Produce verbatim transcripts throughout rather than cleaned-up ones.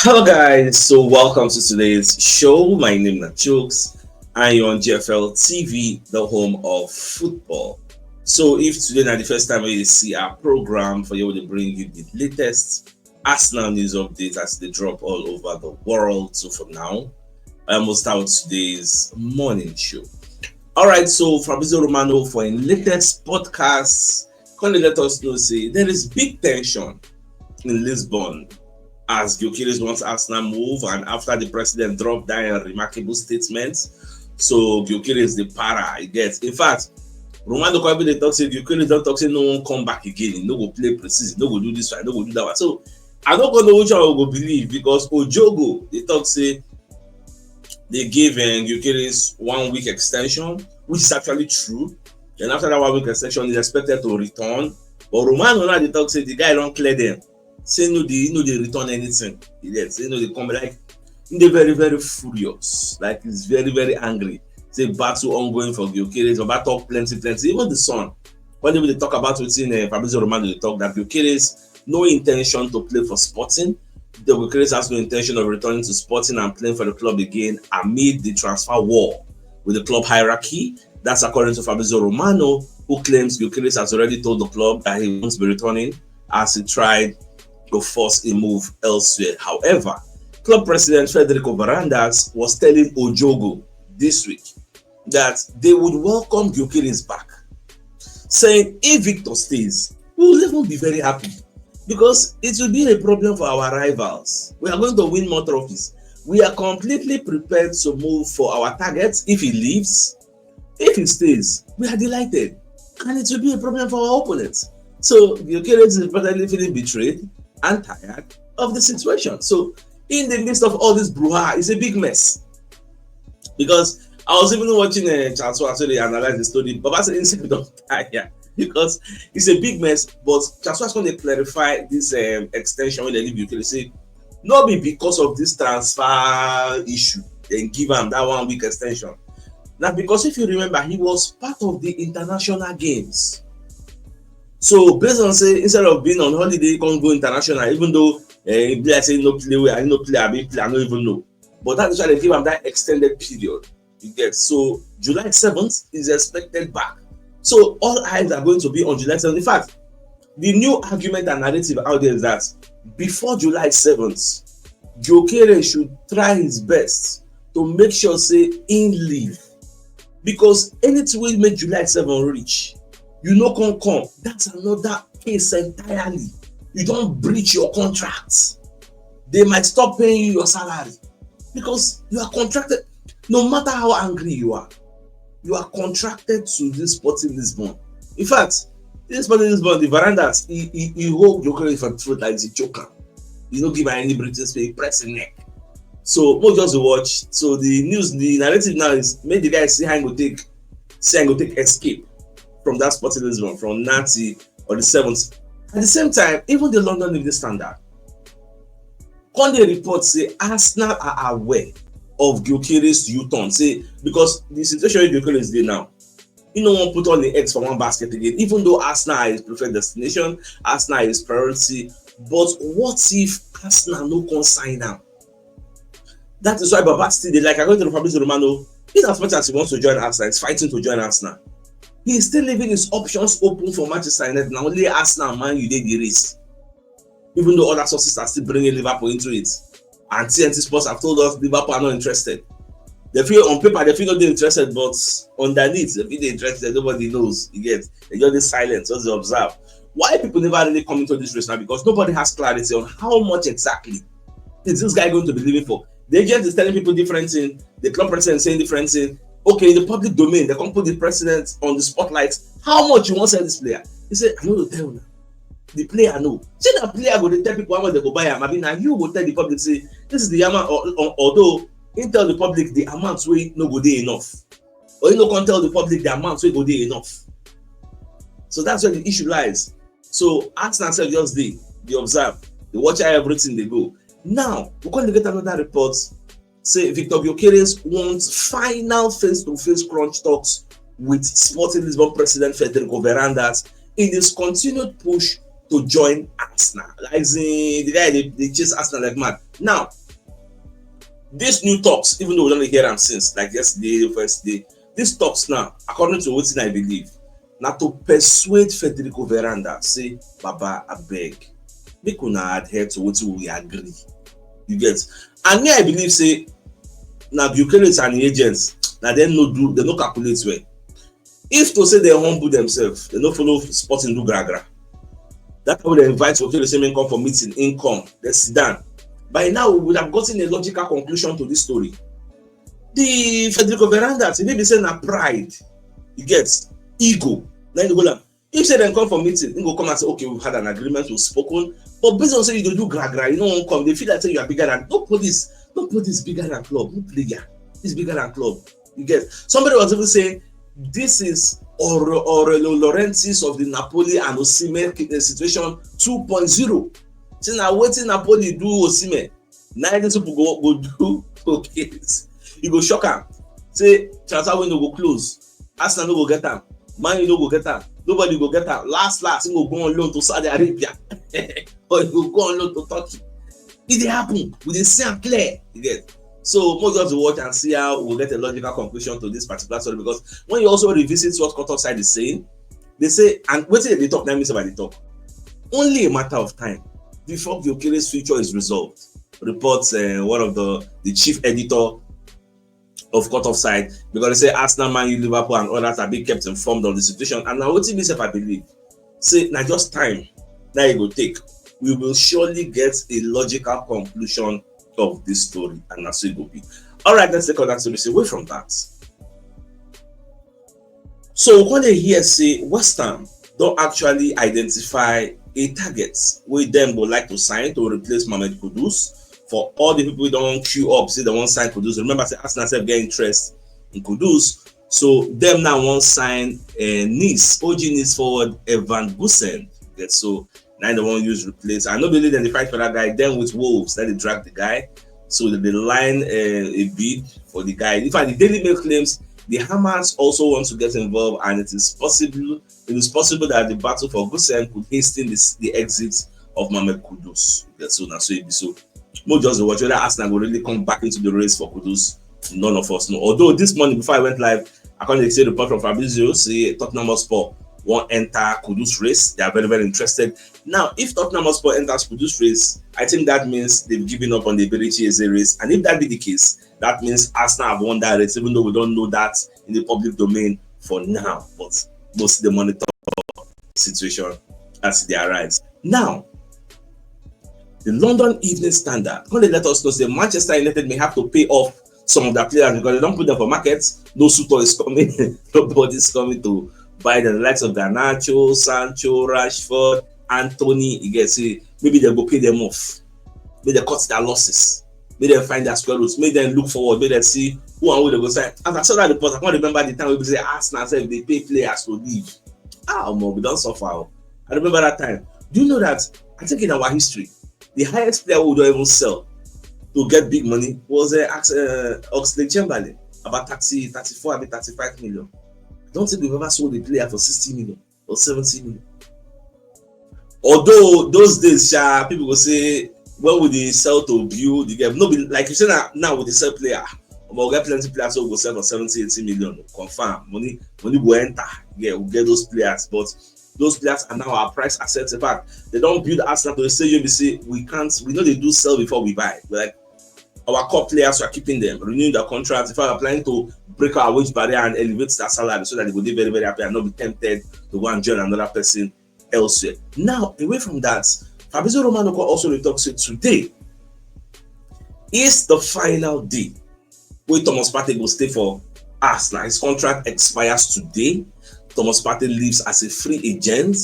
Hello, guys. So, welcome to today's show. My name is Chooks, and you're on G F L T V, the home of football. So, if today na the first time you see our program, for you to bring you the latest Arsenal news updates as they drop all over the world. So, for now, I will start with today's morning show. All right, so Fabrizio Romano for his latest podcast, come dey let us know say there is big tension in Lisbon as Gyökeres wants Arsenal move, and after the president dropped that remarkable statement, so Gyökeres the para, I guess. In fact, Romano come even dey talk say Gyökeres don talk say no one come back again, he no go play preseason, no go do this one, no go do that one. So I don't know which one we go believe, because Ojogo dey talk say they gave um, Gyökeres one week extension, which is actually true. And after that one week extension, he's expected to return. But Romano now dey talk say the guy don clear them. Say no, they no they return anything. He did. Say no, they come like, they very, very furious. Like, he's very, very angry. Say battle ongoing for Gyökeres, but talk plenty, plenty. Even the son, when they talk about wetin uh, Fabrizio Romano dey talk, that Gyökeres no intention to play for Sporting. Gyökeres has no intention of returning to Sporting and playing for the club again amid the transfer war with the club hierarchy. That's according to Fabrizio Romano, who claims Gyökeres has already told the club that he won't be returning as he tried to force a move elsewhere. However, club president Federico Varandas was telling Ojogo this week that they would welcome Gyökeres back, saying if Victor stays, we will even be very happy because it will be a problem for our rivals. We are going to win more trophies. We are completely prepared to move for our targets if he leaves. If he stays, we are delighted, and it will be a problem for our opponents. So Gyökeres is reportedly feeling betrayed and tired of the situation. So in the midst of all this brouhaha, it's a big mess. Because I was even watching uh, Charles Schwarz, so they analyze the story. Baba said inside don tire because it's a big mess. But Charles Schwarz come dey clarify this um, extension wey dem give Gyökeres. Say no be because of this transfer issue dem give am that one week extension. Na because if you remember, he was part of the international games. So based on say instead of being on holiday, he come go international, even though uh, he be like say he no play well, he no play, I be play, I no even know. But that is why they give am that extended period. You get, so July seventh is expected back. So all eyes are going to be on July seventh. In fact, the new argument and narrative out there is that before July seventh, Gyökeres should try his best to make sure say he leave, because anything wey make July seven reach, you no come come, that's another case entirely. You don breach your contract. They might stop paying you your salary because you are contracted. No matter how angry you are, you are contracted to this Sporting Lisbon. In fact, this Sporting Lisbon, the Varandas, he, he, he hold Gyökeres for the throat like he choke am. He no give am any breathing space, he press him neck. So we just watch. So the news, the narrative now is make the guy see how he go take, see how he go take escape from that Sporting Lisbon from ninety or the seventh. At the same time, even the London Evening Standard come dey report say Arsenal are aware of Gyökeres U-turn. Say because the situation wey Gyökeres dey now, he no wan put all the eggs for one basket again, even though Arsenal are his preferred destination, Arsenal are his priority. But what if Arsenal no come sign am? That is why Baba still dey, like, according to Fabrizio Romano, in as much as he wants to join Arsenal, he's fighting to join Arsenal. He is still leaving his options open for Manchester United. Na only Arsenal and Man U dey the race, even though other sources are still bringing Liverpool into it. And T N T Sports have told us Liverpool are not interested. They feel on paper, they feel not interested, but underneath, they feel they interested. Nobody knows. You get, they just dey silent, just dey observe. Why people never really come into this race now? Because nobody has clarity on how much exactly is this guy going to be leaving for. The agent is telling people different thing. The club president is saying different thing. Okay, in the public domain, they come put the president on the spotlight. How much you wan sell this player? He say, I no go tell una. The player know. Say na player go dey tell people how much they go buy am. I mean, na you go tell the public say this is the amount. Or, or, although he tell the public the amount wey no go dey enough, or he no come tell the public the amount wey go dey enough. So that's where the issue lies. So Arsenal sef just dey, dey observe, dey watch how everything dey go. Now we come dey get another report say Victor Gyökeres wants final face-to-face crunch talks with Sporting Lisbon president Federico Varandas in his continued push to join Arsenal. Like the, the guy they, they chase Arsenal like mad. Now, these new talks, even though we don't hear them since, like yesterday, first day, these talks now, according to what I believe, now to persuade Federico Veranda, say, Baba, I beg, make una adhere to what we agree. You get? And me, I believe, say, now Bucharest and the agents, now they no do, they no calculate well. If to say they humble themselves, they no follow sporting do gragra. That's how they invite Okele Semen come for meeting, income, they sit down. By now, we would have gotten a logical conclusion to this story. The Federico Veranda, if he be say na pride, he gets ego. Then the whole am. If say dem come for meeting, he go come and say, okay, we've had an agreement, we've spoken. But based on say you dey do gragra, you no wan come. They feel like say you are bigger than nobody. Nobody is bigger than club. No player is bigger than club. You get? Somebody was even saying this is Aurelio Laurentiis of the Napoli and Osimhen situation two point zero. Say na wetin Napoli do Osimhen, na these people go go do. Okay, you go shock am. Say transfer window go close, Arsenal no go get am, Man U no go get am, nobody go get am. Last last, he go go on loan to Saudi Arabia or he go go on loan to Turkey. E dey happen. We dey see am clear. You get? So more just watch and see how we get a logical conclusion to this particular story, because when you also revisit what Cut Offside is saying, they say, and wetin they talk, na me say they talk. Only a matter of time before Gyökeres' future is resolved, reports uh, one of the, the chief editor of Cut Offside, because they say Arsenal, Man U, Liverpool, and others are being kept informed of the situation. And now, what me sef I believe, say na just time that it will take. We will surely get a logical conclusion of this story, and that's it will be. All right, let's take another story away from that. So, when they hear say West Ham don't actually identify a target where them would like to sign to replace Mohamed Kudus, for all the people who don't queue up, say they won't sign Kudus. Remember, say Arsenal have get interest in Kudus. So them now won't sign uh, Nice, O G Nice forward Evan Gusen. So now they won't use replace. I know they identified for that guy. Then with Wolves, that they drag the guy. So they line uh, a bid for the guy. In fact, the Daily Mail claims the Hamas also wants to get involved, and it is possible it is possible that the battle for Gusen could hasten this, the exit of Mohamed Kudus. So now so it be so. More just watch whether Arsenal will really come back into the race for Kudus. None of us know. Although this morning before I went live, I can't say report from Fabrizio say Tottenham Hotspur won't enter Kudus race. They are very very interested. Now, if Tottenham Hotspur enters Kudus race, I think that means they've given up on the Eberechi Eze race. And if that be the case, that means Arsenal have won that race, even though we don't know that in the public domain for now. But we'll see the monitor situation as they arise. Now, the London Evening Standard, when they let us know say Manchester United may have to pay off some of their players because they don't put them for markets. No Sutor is coming, nobody is coming to buy them. The likes of Garnacho, Sancho, Rashford, Anthony, you get see, maybe they go pay them off. Maybe they cut their losses. Maybe they find their square roots. Maybe they look forward. Maybe they see who and who they go sign. As I saw that report, I can't remember the time we say Arsenal said they pay players to leave. Ah, omo, we don't suffer. Oh. I remember that time. Do you know that? I think in our history, the highest player we don't even sell to get big money was uh, uh, Oxlade Chamberlain, about thirty, thirty-four, I mean thirty-five million. I don't think we've ever sold a player for sixty million or seventy million. Although those days, sha, people go say, when would they sell to build the game? No, be like you say now, now with the sell player, but we get plenty players who go sell for seventy, eighty million. Confirm. Money, money will enter. Yeah, we get those players, but those players are now our price assets. In fact, they don't build Arsenal to say you say we can't, we know they do sell before we buy. We're like our core players, we are keeping them, renewing their contracts. If we are planning to break our wage barrier and elevate their salary so that they will be very, very happy and not be tempted to go and join another person elsewhere. Now, away from that, Fabrizio Romano also talks today is the final day where Thomas Partey will stay for Arsenal. His contract expires today. Thomas Partey leaves as a free agent,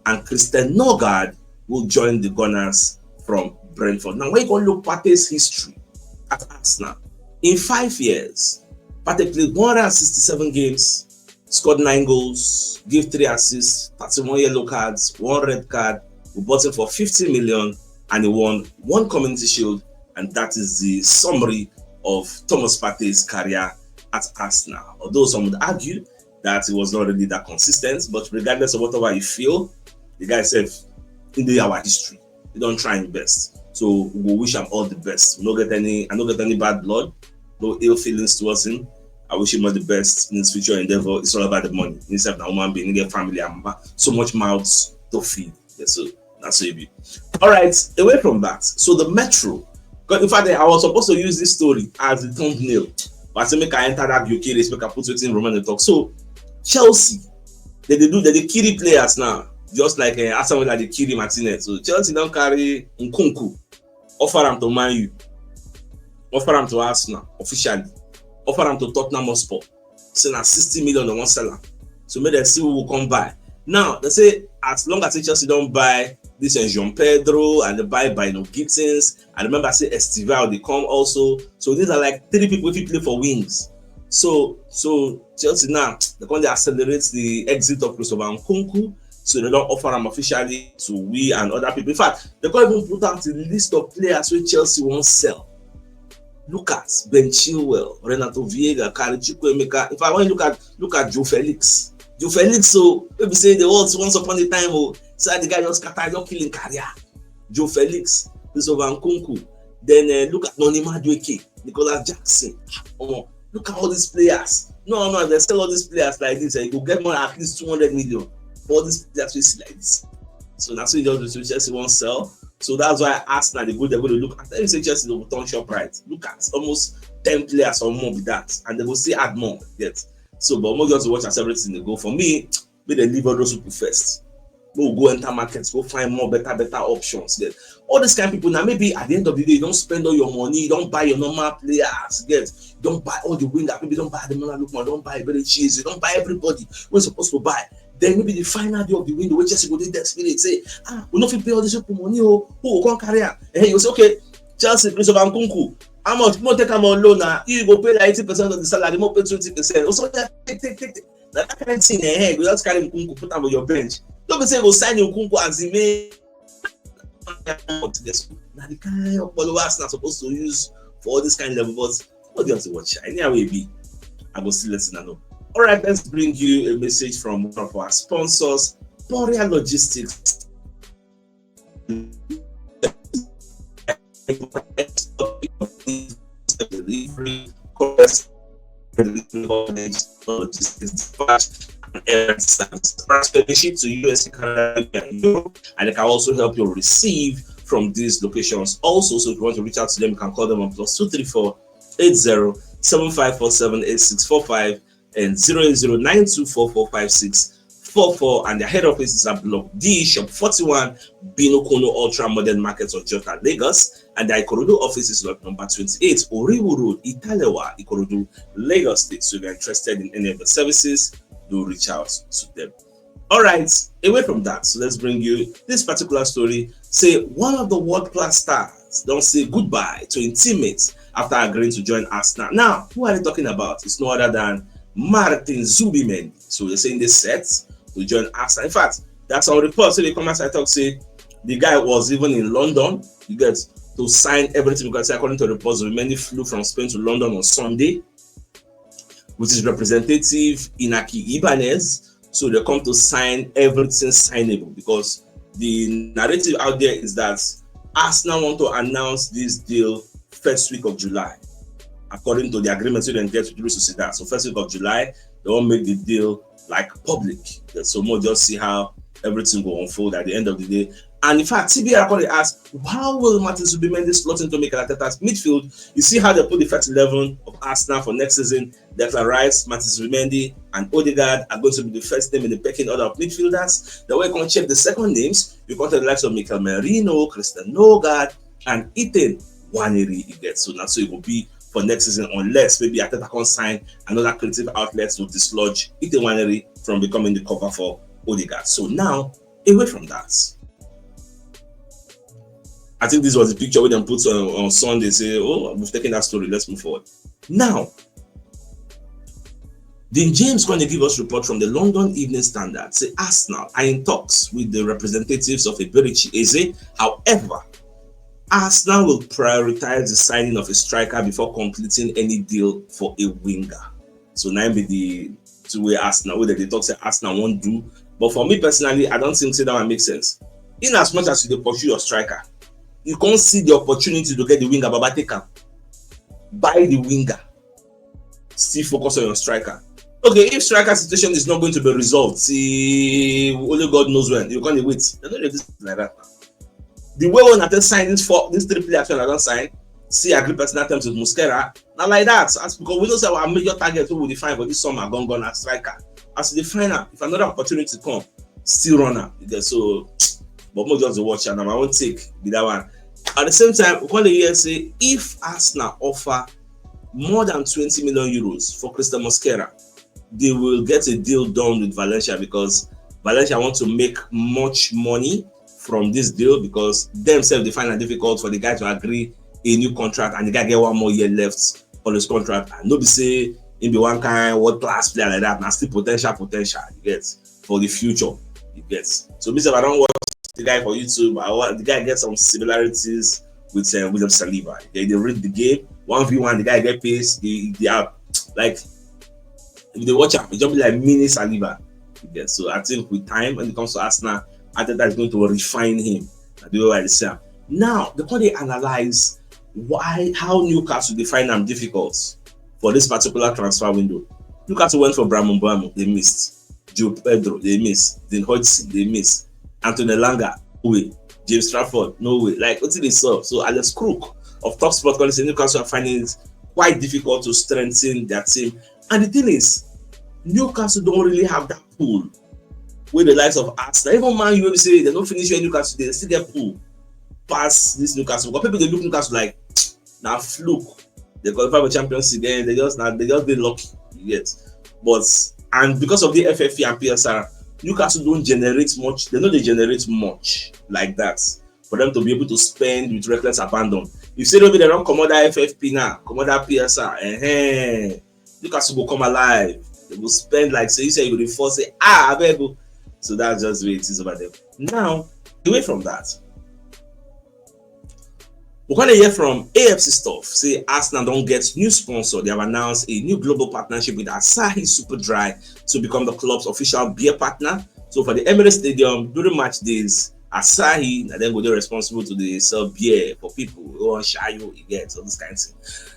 and Christian Nørgaard will join the Gunners from Brentford. Now, when you go look Partey's history at Arsenal, in five years, Partey played one hundred sixty-seven games, scored nine goals, gave three assists, thirty-one yellow cards, one red card. We bought him for fifty million, and he won one Community Shield, and that is the summary of Thomas Partey's career at Arsenal. Although some would argue that he was not really that consistent, but regardless of whatever you feel, the guy said in the our history. He don try him best. So we go wish am all the best. We no get any, I no get any bad blood, no ill feelings towards him. I wish him all the best in his future endeavor. It's all about the money. Himself na human being, he get family and ma- so much mouths to feed. Yeah, so that's what it be. All right, away from that. So the Metro. 'Cause in fact, I was supposed to use this story as the thumbnail, but I say make I enter that Gyökeres, make I put wetin Roman dey talk. So Chelsea, they dey do, they dey carry players now, just like uh, Arsenal that they carry Martinez. So Chelsea don carry Nkunku, offer am to Man U, offer am to Arsenal officially, offer am to Tottenham Hotspur. Say na sixty million they wan sell am. So make dem see who go come buy. Now they say as long as say Chelsea don buy this uh, João Pedro and they buy Bino Gittins, I remember say Estival dey come also. So these are like three people wey fit play for wings. So so Chelsea now they come dey accelerate the exit of Christopher Nkunku. So they don offer am officially to we and other people. In fact, they come even put out the list of players wey Chelsea wan sell. Look at Ben Chilwell, Renato Vieira, Carlos Chukwuemeka. In fact, when you look at look at João Felix, João Felix, so wey be say the world once upon a time, oh, say the guy just scatter, just kill him career. João Felix, Christopher Nkunku. Then uh, look at Noni Madueke, Nicolas Jackson. Omo, look at all these players. No, no, they sell all these players like this. Uh, you go get more at least two hundred million for all these players we see like this. So that's what just Chelsea wan sell. So that's why Arsenal they go, they go to look. I tell you say Chelsea dey go turn shop right. Look at almost ten players or more be that, and they go still add more yet. So, but more just watch as everything they go. For me, make dem leave all those people first. Make we go enter markets, go find more better better options. Then all these kind of people now, maybe at the end of the day, you don spend all your money, you don buy your normal players, get, you don buy all the wingers, maybe you don buy Ademola Lookman, you don buy Eberechi Eze, you don buy everybody wey you suppose to buy. Then maybe the final day of the window, wey Chelsea go dey desperate, say, ah, we no fit pay all these people money, oh, who go come carry am? And you say, okay, Chelsea, Christopher Nkunku, how much? Make we take am on loan now. You go pay like eighty percent of the salary, make we pay twenty percent. Also, take, take, take, take. Na that kind thing, eh, you go just carry Nkunku, put am on your bench. No be say you go sign Nkunku as the main. Na the kind of followers na supposed to use for all this kind of level, but what do you have to watch? Anyhow it be, I go still let una know. All right, let's bring you a message from one of our sponsors, Poria Logistics. Delivery, logistics, dispatch, and errand service. Transfer the ship to U S, Canada, and Europe, and they can also help you receive from these locations. Also, so if you want to reach out to them, you can call them on plus two three four eight zero seven five four seven eight six four five and zero eight zero nine two four four five six four four. And their head office is at Block D, Shop forty-one, Binokono Ultra Modern Market, Ojota, Lagos. And their Ikorodu office is lot number twenty-eight, Oriwu Road, Italewa, Ikorodu, Lagos State. So if you're interested in any of the services, do reach out to them. All right, away from that, so let's bring you this particular story. Say one of the world class stars don say goodbye to im teammates after agreeing to join Arsenal. Now, who are they talking about? It's no other than Martin Zubimendi. So they're saying they set to join Arsenal. In fact, there's some reports wey dey come as I talk say the guy was even in London. You get to sign everything because according to reports, Zubimendi flew from Spain to London on Sunday with his representative Inaki Ibanez. So they come to sign everything signable because the narrative out there is that Arsenal want to announce this deal first week of July, according to the agreement wey dem get with Real Sociedad. So first week of July, they wan make the deal like public. So more just see how everything go unfold at the end of the day. And in fact, T B R come dey ask, how will Martin Zubimendi slot into Mikel Arteta's midfield? You see how they put the first eleven of Arsenal for next season. Declan Rice, Martin Zubimendi, and Odegaard are going to be the first name in the pecking order of midfielders. Then when you come check the second names, you come to the likes of Mikel Merino, Christian Nørgaard, and Ethan Nwaneri. You get, so na so it go be for next season, unless maybe Arteta come sign another creative outlet to dislodge Ethan Nwaneri from becoming the cover for Odegaard. So now, away from that, I think this was the picture wey dem put on, on Sunday. Say, oh, we've taken that story. Let's move forward. Now, Dean James gonna give us report from the London Evening Standard. Say Arsenal are in talks with the representatives of Eberechi Eze. However, Arsenal will prioritize the signing of a striker before completing any deal for a winger. So now be the two way Arsenal, wey dem dey talk say Arsenal wan do. But for me personally, I don't think say that one makes sense. In as much as you dey pursue your striker, you can't see the opportunity to get the winger, baba, take am, buy the winger, still focus on your striker. Okay, if striker situation is not going to be resolved, see, only God knows when. You can't wait. They don't do this like that. The way when I sign this for these three players when I don't sign, see, agree personal terms with Mosquera. Not like that. As because we know say our major target who will define for this summer gone gone as striker. As you define am, if another opportunity come, still run am. You get so, but more just the watch and my own take be that one. At the same time, we call the year say if Arsenal offer more than twenty million euros for Christian Mosquera, they will get a deal done with Valencia because Valencia want to make much money from this deal because themselves they find it difficult for the guy to agree a new contract and the guy get one more year left on his contract and no be say he be one kind world class player like that. Now still potential, potential you get for the future. You get so me sef, I don't watch the guy for YouTube. I want the guy get some similarities with uh, William Saliba. They, they read the game one v one. The guy get pace. They, they are like if they watch him, it just be like mini Saliba. Yeah, so I think with time, when it comes to Arsenal, Arteta is going to refine him. I do what I say. Now, the point they analyze why how Newcastle define them difficult for this particular transfer window. Newcastle went for Brahim Mbeumo, they missed. Joe Pedro, they missed. Dean Hodgson, they missed. Anthony Elanga, no way. James Trafford, no way. Like, what did they solve? So Alex Crook of Top Sport calling say Newcastle are finding it quite difficult to strengthen their team. And the thing is, Newcastle don't really have that pool where the likes of Arsenal, even Man U, we say they don't finish your Newcastle, they still get pool pass this Newcastle. But people they look Newcastle like now fluke. They qualify for Champions League, then they just now they just be lucky. You get, but and because of the F F P and P S R, Newcastle don't generate much. They know they generate much like that for them to be able to spend with reckless abandon. You say maybe they don't come under F F P now, come under P S R. Eh, Newcastle will come alive. They will spend like say you say you will force say ah I beg. So that's just the way it is over there. Now, away from that, we're gonna hear from A F C stuff. Say Arsenal don't get new sponsor. They have announced a new global partnership with Asahi Super Dry to become the club's official beer partner. So for the Emirates Stadium during match days, Asahi and then go they responsible to the sell beer for people who want shayo, you get all this kind of thing.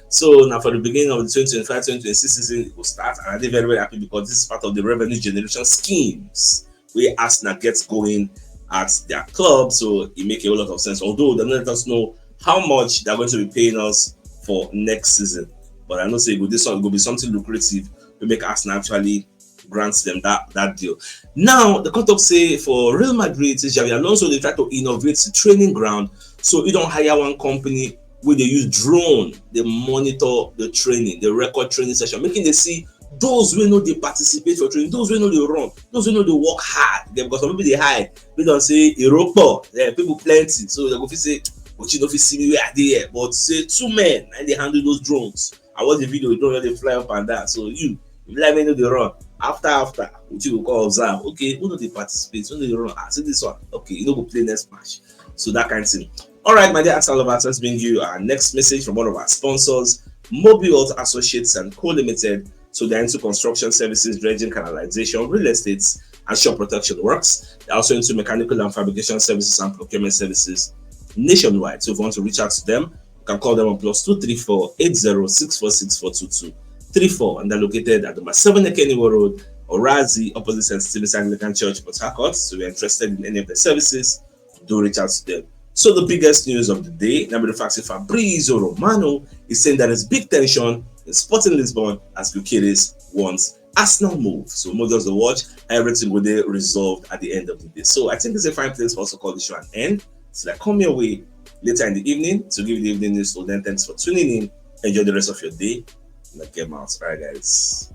So now for the beginning of the twenty twenty-five twenty twenty-six season, it will start, and I'm very very happy because this is part of the revenue generation schemes where Arsenal gets going at their club, so it makes a whole lot of sense. Although they don't let us know how much they're going to be paying us for next season, but I know say it will, this one will be something lucrative to make Arsenal actually grant them that that deal. Now the cut up say for Real Madrid, say Xabi Alonso they try to innovate the training ground, so he don't hire one company where they use drone, they monitor the training, they record training session, making they see those who know they participate for training, those who know they run, those who know they work hard. They, because some people they hide, they don't say Europa, yeah, people plenty, so they go fit say, but you don't fit see me where I dey here. But say two men and they handle those drones. I watch the video, the drone they fly up and down. So you, if like me know they run after after, which you go call observe. Okay, who know they participate? Who know they run? I see this one. Okay, you know go play next match. So that kind of thing. All right, my dear Arsenal lovers, let's bring you our next message from one of our sponsors, Mobilt Associates and Co Limited. So they're into construction services, dredging, canalization, real estate, and shore protection works. They're also into mechanical and fabrication services and procurement services nationwide. So if you want to reach out to them, you can call them on plus two three four eight zero six four six four two two three four, and they're located at number seven Ekeniwo Road, Orazi, opposite Saint Stephen's Anglican Church, Port Harcourt. So if you're interested in any of the services, do reach out to them. So the biggest news of the day, number the fact Fabrizio Romano is saying that there's big tension in Sporting Lisbon as Gyökeres wants Arsenal move. So more just to watch, everything will be resolved at the end of the day. So I think it's a fine place for us to call the show an end. So I come your way later in the evening to give you the evening news. So then thanks for tuning in. Enjoy the rest of your day. And get out. All right, guys.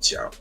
Ciao.